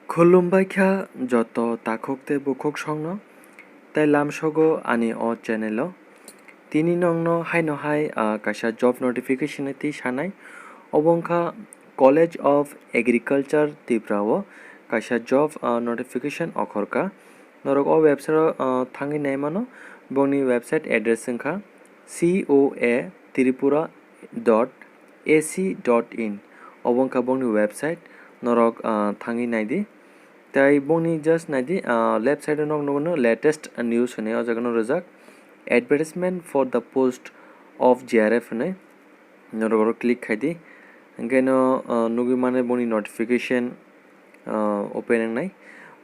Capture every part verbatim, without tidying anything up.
Khulumbai kha joto takhuk tei bukhuk songno, tei lamsogo ani o channel o. Tini nongno haino hai, ah, kaisa job notification ni twi sanai. Obo wngkha College of Agriculture Tripura o kaisa job, ah, notification okhorkha. Norok o website o, ah, thangwi naimano. Bongni website address wngkha C O A tripura dot A C dot in. Obo wngkha bongni website, norok, ah, thangwi naidi. Tei bongni just naidi, ah, left side o nok nugo no latest news hinwi o jaga no rijak, advertisement for the post of G R F hinwi. Norok oro click khaidi. Hwnkhe no, ah, nugwi mano bongni notification, ah, open wngnai.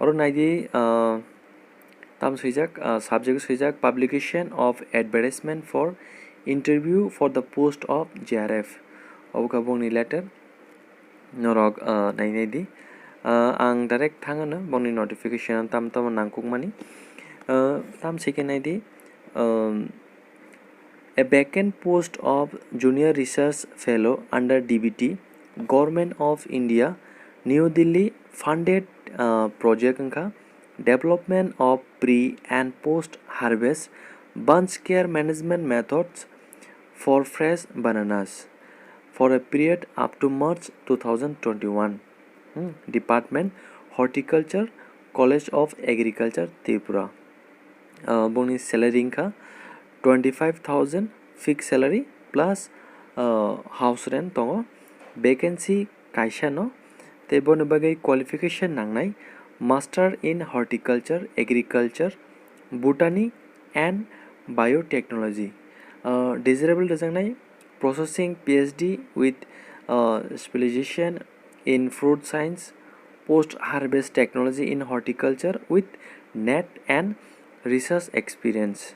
Oro naidi, ah, tam swijak, ah, subject swijak publication of advertisement for interview for the post of G R F. Obo kha bongni letter. Norok, ah, nainai di. Ah, ang direct thangano bongni notification tam tamo nangkukmani. Ah, tam sikhe naidi, um, a vacant post of Junior Research Fellow under D B T, Government of India, New Delhi funded, uh, project wngkha Development of Pre and Post Harvest Bunch Care Management Methods for Fresh Bananas for a period up to March two thousand twenty-one. Hmm, Department, Horticulture, College of Agriculture, Tripura. Ah, bongni salary wngkha twenty five thousand fixed salary plus, ah, house rent tongo. Vacancy kaisa no, tei boni bagwi qualification nangnai, Master in Horticulture, Agriculture, Botany and Biotechnology. Ah, desirable rwjaknai, processing P H D with, uh, specialization in fruit science, post harvest technology in horticulture with net and research experience.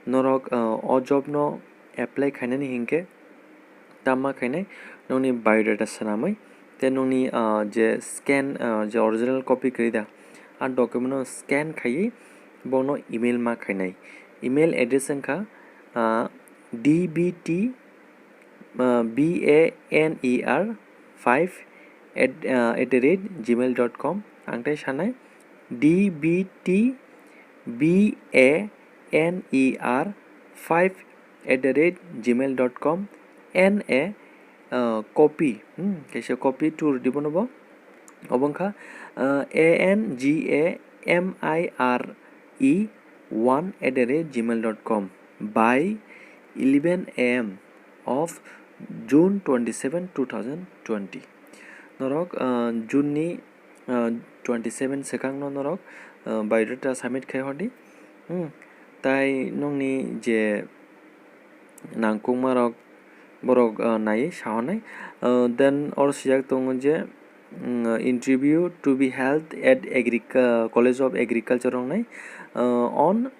Norok, uh, o job no apply khainani hinkhe tamma khainai nongni biodata swnamwi tei nongni, uh, je scan, uh, je original copy kwrwi da, a document no scan khaiwi bono email ma khainai. Email address wngkha, uh, D B T, uh, B A N E R five at, uh, at the rate gmail dot com. Ang tei sanai D B T B A N E R five at the rate gmail dot com. N A, uh, copy, hmm, kaisa copy tour di bono bo. Obo wngkha, uh, A N G A M I R E one at the rate gmail dot com by eleven A M of June twenty seven, two thousand twenty. Norok, uh, June ni, uh, twenty seven swkang no norok, uh, biodata submit khai hor di. Hmm. Tai nongni je nangkukma rok borok, uh, naiwi sahornai. Uh, then oro swijak tongo je, mm, interview to be held at Agric-, uh, College of Agriculture wngnai, uh, on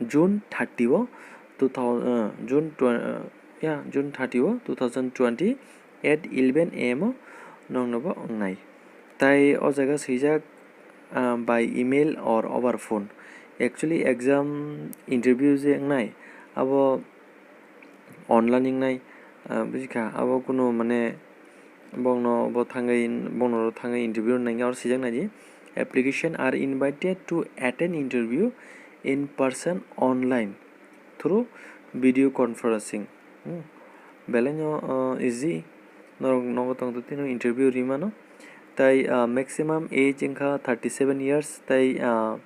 June thirty o two thousand, uh, June tw-, uh, yeah, June thirty o two thousand twenty at eleven A M o nongno bo wngnai. Tai o jaga swijak, ah, by email or over phone. Actually, exam interview je wngnai, abo online wngnai, ah, buji kha, abo kunu mane bongno bo thangwi, bongno ro thangwi interview nangya oro swijak naidi. Application are invited to attend interview in person online through video conferencing. Hmm. Belai no, uh, easy. Norok nogo tong twi no interview ri mano. Tai, uh, maximum age wngkha thirty seven years, tai, uh,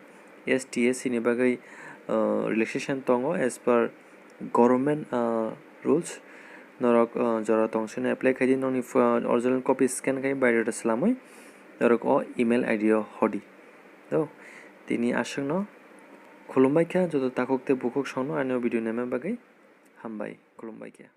S T, S C ni bagwi, uh, relaxation tongo as per government, uh, rules. Norok, uh, jora tong sino apply khai di, nokni pho-, original copy scan khai biodata swlamwi norok o email I D o hodi. To, tini aswkno khulumbai kha joto takhuk tei bukhuk songno ani o video naima bagwi. Hambai, khulumbai kha.